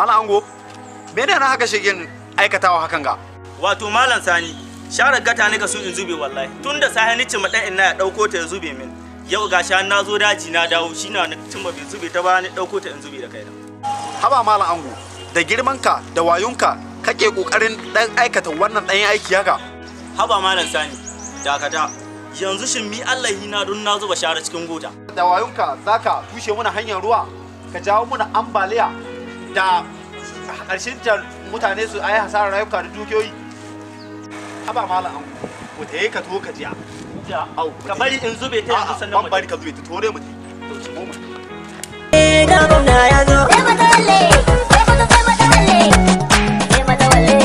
Malam Ango, mene na haka shigin aikatawa hakan ga? Wato Malam Sani, share gata ne ka so in zube wallahi. Tun da safe ni ce ma dan inna ya dauko ta ya zube min. Yau gashi har na zo daji na dawo, shi na cimma bai zube ta ba, ni dauko ta in zube da kaina. Haba Malam Ango, da girmanka da wayonka kake kokarin dan aikata wannan ɗanyen aiki haka? Haba Malam Sani, dakata. Yanzu shin mi Allah na don na zuba share cikin gota? Da wayonka zaka tushe muna hanyar ruwa, ka jawo muna ambaliya da ƙarshen ta mutane su ayi hasarar rayuka da dukiyoyi. Haba Malam Ango, mu tayi ka to ka jiya. Au, ka bari in zube ta yanzu sannan Ban bari ka zube ta, tore mu tayi. To, mu. Ga gwamna ya zo. Sai mata walle, sai mata, sai mata walle, sai mata walle,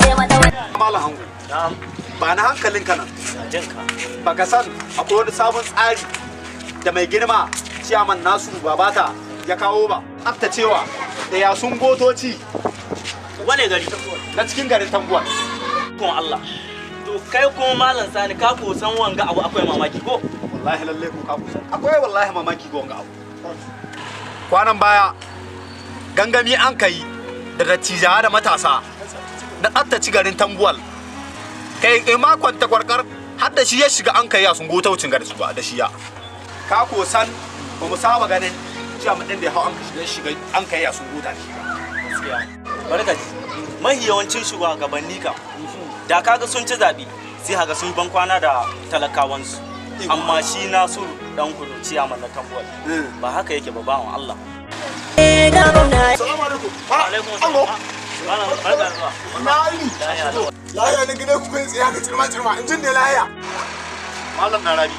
sai mata walle. Malam Ango, Na'am, ba na hankalinka nan. jinka. Baka san akwai wani sabon tsari da mai girma ciyaman Nasiru Babata ya kawo ba, tsaftacewa da yasun gotoci Wane gari? na cikin garin Tambuwal. Kun Allah. To kai kuma Malam Sani, ka ko san wanga abu akwai mamaki ko? Wallahi lalle ko ka kusa akwai wallahi mamaki ga wanga abu. Kwanan baya gangami an kai da dattijawa da matasa na tsaftace garin Tambuwal. Kai eh, makon ta kwarkar har da shi ya shiga an kai yasun gotocin garin su ba da shi ya ka ko san ba mu saba ganin ciyaman din da ya hau an ka shiga an kai yasun gota da shi ba. Gaskiya. Barka ji. Mahi yawancin shugabanni kam da kaga sun ci zaɓe, sai kaga sun ban kwana da talakawansu. Amma shi Nasiru dan kudu ciyaman na Tambuwal ba haka yake ba, bawan Allah. Ga gwamna. Salamu alaikum. Alaikum Ango. salam. Barka da zuwa. Na yi. Lahiya ne gine ku kai tsaye haka tsirma tsirma in jin ne lahiya. Malam na rabi,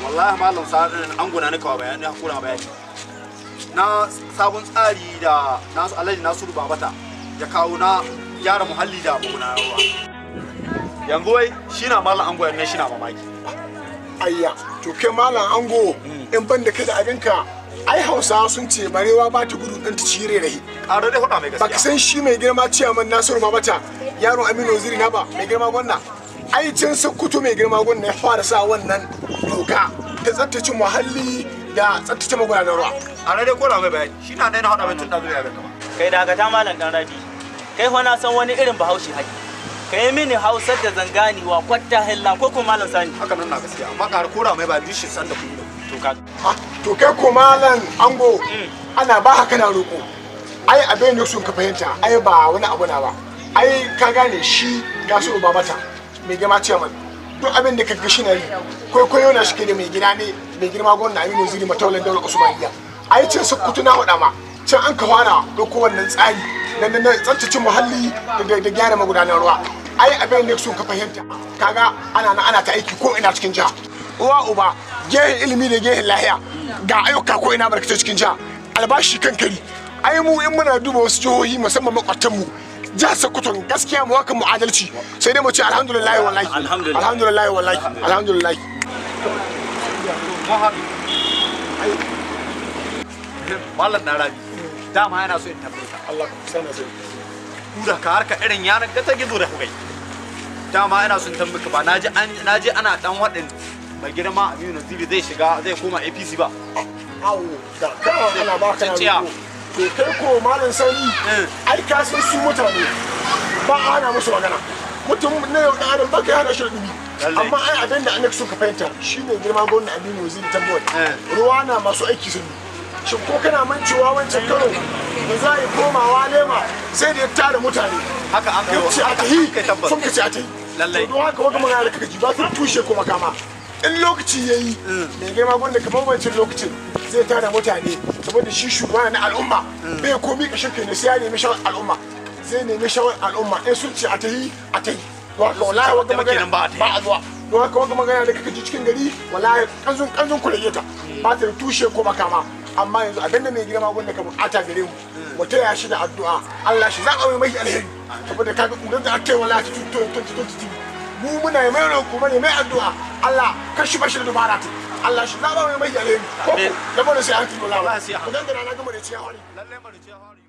wallahi malam sa'adin an gona ni kawa bayani, hakura bayani na sabon tsari da nasu Alhaji Nasiru Babata ya kawo na gyara muhalli da magudanar ruwa. Yanzu wai shi na malam Ango yanzu shi na mamaki. Ayya, to kai Malam Ango, in ban da kai da abinka, ai Hausawa sun ce barewa ba ta gudu ɗan ta cire rahi. Ƙara dai huɗa mai Baka gaskiya. san shi mai girma ciyaman Nasiru Babata, yaron Aminu Waziri na ba, mai girma gwamna. Ai can Sokoto mai girma gwamna ya fara sa wannan doka ta tsaftace muhalli da tsaftace magudanar ruwa. Ƙara dai kora mai bayani, shi na ɗaya na haɗa mai tun ɗazu ya bai kama. Kai dakata Malam Dan Rabi. Kai fa na san wani irin Bahaushe haki. Ka yi mini Hausar da zanganiwa kwatta hilla ko ko Malam Sani. Haka nan na gaskiya, amma ƙara kora mai bayani shi san da kuɗi. To ka Ah, to kai ko Malam Ango, ana ba haka na roƙo. Ai abin da sun ka fahimta, ai ba wani abu na ba. Ai ka gane shi Nasiru Babata, mai girma ciyaman, duk abin da ka ga shi na yi kwaikwayo na shi ke da mai gida ne, mai girma gwamna Aminu Waziri Matawallan Daular Usmaniya. Ai can Sokoto na faɗa ma, can an ka fara ɗauko wannan tsari na tsaftace muhalli da gyara magudanar ruwa. Ai abin da sun ka fahimta, kaga ana na ana ta aiki ko ina cikin jiha, uwa uba gehen ilimi da gehen lahiya, ga ayyuka ko ina barkatai cikin jiha, albashi kan kari. Ai mu in muna duba wasu jihohi, musamman makwabtanmu jihar Sokoto, gaskiya mu wakan mu adalci, sai dai mu ce alhamdulillah wallahi. Alhamdulillah. Alhamdulillah wallahi, alhamdulillah. Mun haɗu. Malam na rabi, dama yana so in tambaye ka. Allah ka sana sai. Ku da ka harka irin yanar ga ta gizo da kukai, dama ina son tambaye ka ba naji an naji ana dan wadin mai girma Aminu Naziri zai shiga, zai koma APC ba? Awo da kawai ana ba ka na Cinciya. roƙo. To kai ko Malam Sani, ai ka san su mutane ba a hana musu magana. Mutum na yau da adam baka hana shi dubi. Lallai. Amma ai abin da an so ka fahimta shine girma gwamna Aminu Waziri Tambuwal ruwa na masu aiki sun yi. Shin ko kana mancewa wancan karo da za a yi komawa lema, sai da ya tara mutane Haka an kai. ce a tahi. Kai tabbas. Sun ka ce a tahi. Lallai. To don haka wanga magana da kaka ji ba ta tushe ko makama. In lokaci yayi, mai girma gwamna kamar wancan lokacin zai tara mutane, saboda shi shugaba na al'umma bai komi kashin kai ne sai ya nemi shawar al'umma. Zai nemi shawar al'umma, in sun ce a tahi, a tahi. Don haka wallahi wanga Taimake magana nan ba a tahi. Ba a zuwa. Don haka wanga magana da kaka ji cikin gari, wallahi kanzun kanzun kurege ta, ba ta da tushe ko makama. Amma yanzu abin da mai girma gwamna ka bukata gare mu, mu taya shi da addu'a, Allah shi zaɓa mai mahi alheri, saboda kaga ƙurar da aka yi wallahi ta 2023, mu muna mai roƙo, mai mai addu'a, Allah kar shi bashi da dubara ta, Allah shi zaɓa mai mahi alheri ko ko da sai an tuno lawa Wallahi sai an- mu dangana na gama da ciyawa ne. Lallai marice hari.